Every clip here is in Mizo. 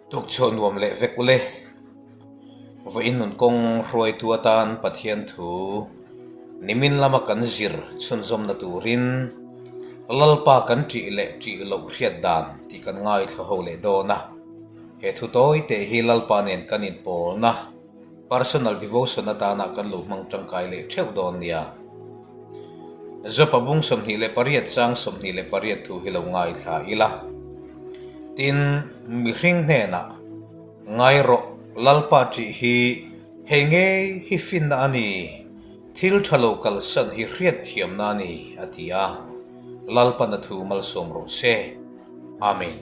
Tukchhuah nuam leh vek ule. Vawiin nun kawng hruaitu atan Pathian thu nimin lama kan zir chhunzawmna turin Lalpa kan ṭih leh ṭih loh hriat dan tih kan ngaithla ho leh dawn a. He thu tawi teh hi Lalpa nen kan inpawlna Personal devotion atana kan lo hmang tangkai leh theuh dawn nia. Jopa bung 28 chang 28 thu hi lo ngaithla ila. Tin, mihring hnenah, Ngai rawh, Lalpa ṭih hi hei ngei hi finna a ni, thil ṭha lo kalsan hi hriatthiamna a ni, a ti a. Lalpan a thu malsawm rawh se. Amen.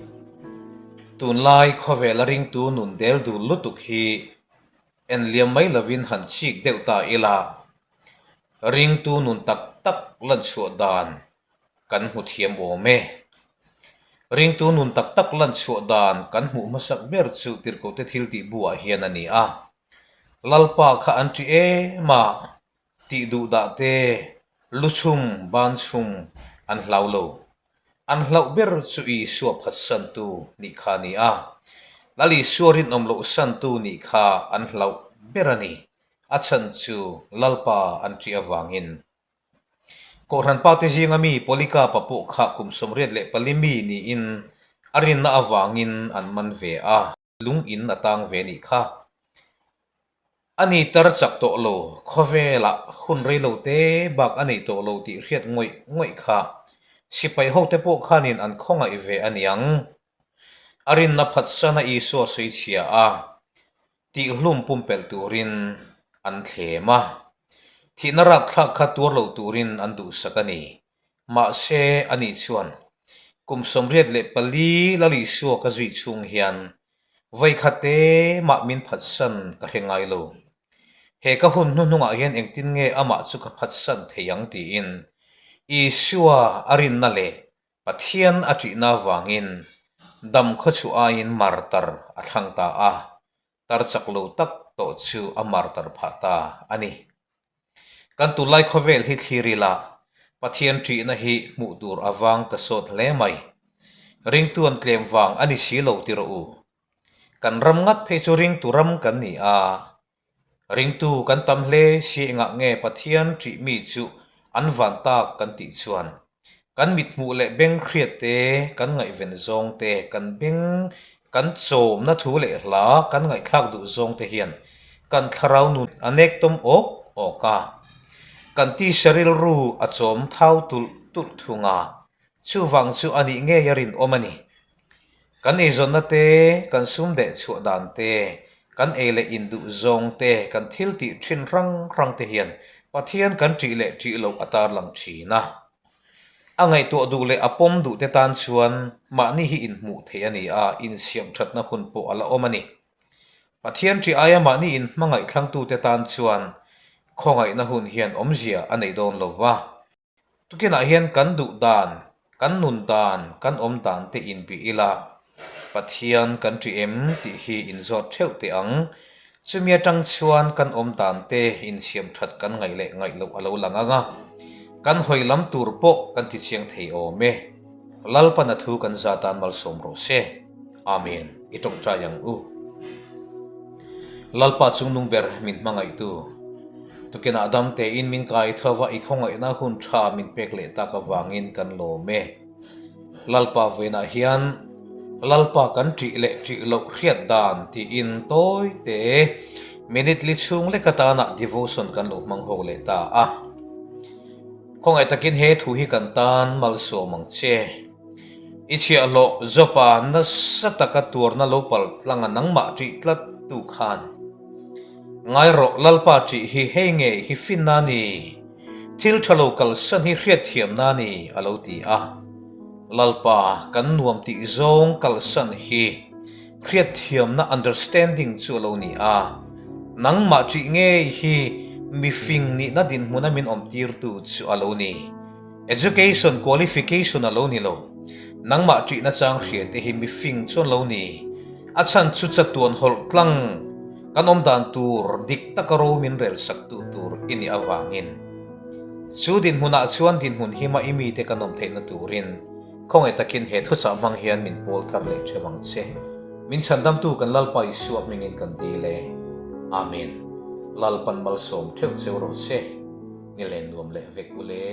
Tunlai khawvela ringtu nun del dul lutuk hi en liam mai lovin han chik deuh ta ila, ringtu nun tak tak lan chhuah dan kan hmu thiam awm e. Ringtu nun tak tak lan chhuah dan kan hmuh hmasak ber chu Tirhkohte thiltih buah hian a ni a. Lalpa kha an ṭi em a, Tih duh dah te, lu chhum, ban chhum an hlau lo. An hlauh ber chu Isua phatsantu nih kha a ni a. Lal Isua rinawm loh santu nih kha an hlauh ber a ni. A chhan chu Lalpa an ṭih avangin. Kohhran pate zinga mi Polycarp-a pawh kha kum 84 mi niin a rinna avangin an man ve a. Lung in a tang ve nih kha. A ni tar chak tawh lo, khawvelah hun rei lo te bak a nei tawh lo tih hriat ngawih ngawih kha. Sipai hote pawh khanin an khawngaih ve a niang. A rinna phatsana Isua sawi chhia a, tihhlum pumpelh turin an thlem a. Thihna rapthlak kha tuar lo turin an duhsak a ni. Mahse, ani chuan, Kum 84 Lal Isua ka zui chhung hian vawikhat te mah min phatsan ka hre ngai lo. He ka hun hnuhnungah hian engtin nge amah chu ka phatsan thei ang tiin Isua a rinna leh Pathian a ṭihna avangin dam khawchhuah aiin martar a thlang ta a. Tar chak lo tak tawh chu a martar phah ta a ni. Kan tunlai khawvel hi thlir ila, Pathian ṭihna hi hmuh tur a vang ta sawt hle mai. Ringtu an tlem vang a ni si lo ti rawh u. Kan ram ngat phei chu ringtu ram kan ni a. Ringtu kan tam hle si engah nge Pathian ṭih mi chu an van tak kan tih chuan Kan mithmuh leh beng hriat te, kan ngaihven zawng te, kan beng kan chawmna thu leh hla kan ngaihthlak duh zawng te hian kan thlarau nun a nek tawm awk awk a. Kan tisa rilru a chawm thau tulh tulh thung a, chuvang chu a nih ngei a rinawm a ni. Kan eizawnna te, kan sum deh chhuah dan te, kan ei leh in duh zawng te, kan thil tih thin hrang hrang te hian Pathian kan ṭih leh ṭih loh a tarlang ṭhin a. A ngaihtuah duh leh a pawm duh te tan chuan mahni hi inhmuh theih a ni a, insiam ṭhatna hun pawh a la awm a ni. Pathian ṭih aia mahni inhmangaih thlangtute tan chuan khawngaihna hun hian awmzia a nei dawn lo va. Tukinah hian kan duh dan, kan nun dan, kan awm dan te inbih ila, Pathian kan ṭih em tih hi inzawt theuh teh ang. Chumi atang chuan kan awm dan te insiam that kan ngaih leh ngaih loh a lo lang ang a, kan hawi lam tur pawh kan ti chiang thei awm e. Lalpan a thu kan za tan malsawm rawh se. Amen. I tawngtai ang u. Lalpa chungnung ber min hmangaihtu. Tukinah dam tein min kai tho va i khawngaihna hun tha min pek leh tak avangin kan lawm e. Lalpa vawiinah hian Lalpa kan ṭih leh ṭih loh hriat dan tiin tawi te minute li chhung lek atana devotion kan lo hmang ho leh ta a. Khawngaih takin he thu hi kan tan malsawm ang che. I chhiahhlawh Jopa nasa taka tuarna lo pal tlanga nangmah ṭih tlat tu khan, Ngai rawh Lalpa ṭih hi hei ngei hi finna a ni, thil ṭha lo kalsan hi hriatthiamna a ni a lo ti a. Lalpa kan nuam tih zawng kalsan hi hriatthiamna understanding chu a lo ni a, nangmah ṭih ngei hi mifing nihna dinhmuna min awmtirtu chu a lo ni. Education qualification a lo ni lo. Nangmah ṭihna chang hria te hi mifing chuan lo ni. A chhan chu chatuan hawlh tlang kan awm dan tur dik taka ro min rel sak tu tur i nih avangin. Chu dinhmunah chuan dinhmun hima i mite kan awm theihna turin khawngaih takin he thuchah hmang hian min pawl thar leh ṭhe vang che. Min chhandamtu kan Lalpa Isua hmingin kan dil e. Amen. Lalpan malsawm theuh cheu rawh se. Ni len nuam leh vek u le.